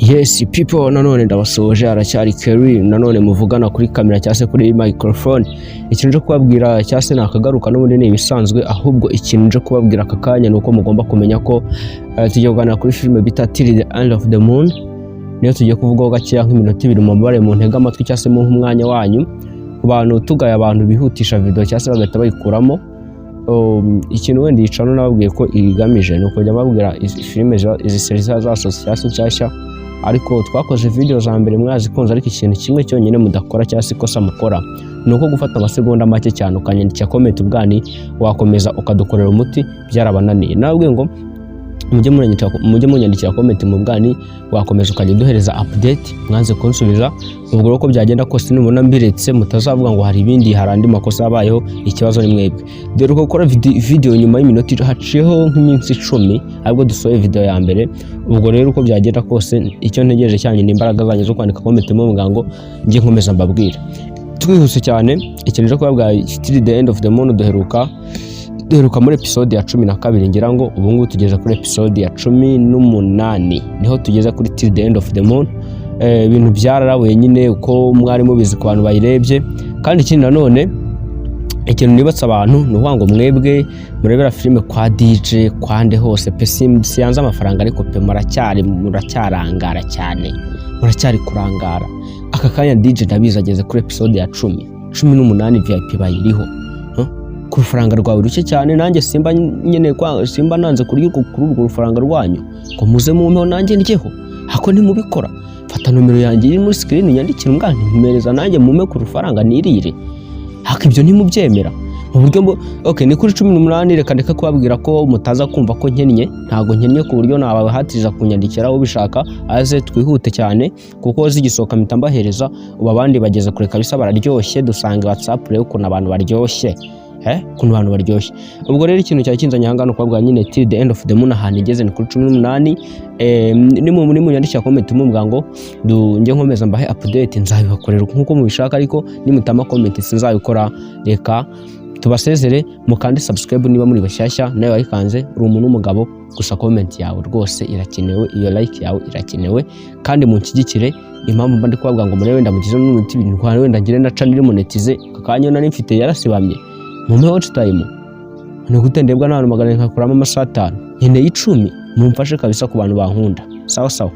Yes people, nanone ndabasuhuje, aracyari Kerry nanone muvugana kuri kamera cyangwa se kuri microphone. Ikintu nje kubabwira cyangwa se nakagaruka n'ubundi ni ibisanzwe, ahubwo ikintu nje kubabwira aka kanya ni uko mugomba kumenya ko tugiye kuganira kuri filime bita Till the End of the Moon. Niyo tugiye kuvugaho gakeya nk'iminota 2, mubare mu ntege amatwi cyangwa se mu umwanya wanyu. Ku bantu tugaye, abantu bihutisha video cyangwa se bagahita bayikuramo, ikintu wenda iyi channel nababwiye ko igamije ni ukujya mbabwira izi filime izi series ziba zasohotse cyangwa se nshyashya. Ariko twakoze video za mbere mwazikunze, ariko ikintu kimwe cyonyine mudakora cyangwa se ikosa mukora ni uko gufata amasegonda make cyane ukanyandikira comment ubwani wakomeza ukadukorera umuti. Byarabananiye. Nababwiye ngo mujye munyandikira comment mu bwani wakomeza ukajya uduhereza update, mwanze kunsubiza. Ubwo rero uko byagenda kose, nubona mbiretse mutazavuga ngo hari ibindi, hari andi makosa yabayeho, ikibazo ni mwebwe. Dore uko gukora video nyuma y'iminota, haciyeho nk'iminsi 10 ahubwo dusohoye video ya mbere. Ubwo rero uko byagenda kose, icyo ntegereje cyanyu ni imbaraga zanyu zo kwandika comment muvuga ngo njye nkomeza mbabwira. Twihuse cyane, ikintu cyo kubabwira Till the End of the Moon, duheruka muri episode ya 12 ngira ngo. Ubu ngubu tugeze kuri episode ya 18, niho tugeze kuri Till the End of the Moon. Ibintu byararabuye nyine uko mwari mubizi ku bantu bayirebye. Kandi ikindi nanone, ikintu nibatse abantu ni ukuvuga ngo mwebwe murebera filime kwa DJ, kwa nde hose pe, siyanze amafaranga, ariko pe muracyarangara cyane, muracyari kurangara. Aka kanya DJ ndabizi ageze kuri episode ya 18, VIP bayiriho. Huh? Ku rufaranga rwawe ruke cyane, nanjye simba nyene simba nanze kurya kuri urwo rufaranga rwanyu ngo muze mumpeho nanjye ndyeho, ako ntimubikora. Fata nomero yanjye iri muri screen, nyandikira umwana ntimpereza nanjye mumpe ku rufaranga nirire, haka ibyo ntimubyemera mu buryo okay, ni kuri 18. Reka ndeka kubabwira ko mutaza kumva ko nkennye. Ntabwo nkennye ku buryo nabahatiriza kunyandikira. Ubishaka aze twihute cyane kuko zigisohoka mpita mbahereza. Ubu abandi bageze kure kabisa, bararyoshye. Dusanga WhatsApp rero ukuntu abantu baryoshye, ukuntu abantu baryoshye. Ubwo rero ikintu cyari kinzanye aha ngaha ni ukubabwira nyine Till the End of the Moon ahantu igeze ni kuri 18. Nimunyandikira comment mubwira ngo njye nkomeza mbahe update, nzabibakorera nk'uko mubishaka, ariko nimutama comment sinzabikora. Reka tubasezere, mukande subscribe niba muri bashyashya. Nawe wayikanze uri umuntu w'umugabo, gusa comment yawe rwose irakenewe, iyo like yawe irakenewe, kandi munshyigikire. Impamvu mba ndi kubabwira ngo murebe wenda mugize n'umuti ibintu, wenda ngire na channel monetize. Aka kanya nari mfite yarasibamye. Mumpe watch time. Ni gute ndebwa n'abantu 400 nkakuramo amasaha 5? Nkeneye 10. Mumfashe kabisa ku bantu bankunda. Sawa sawa.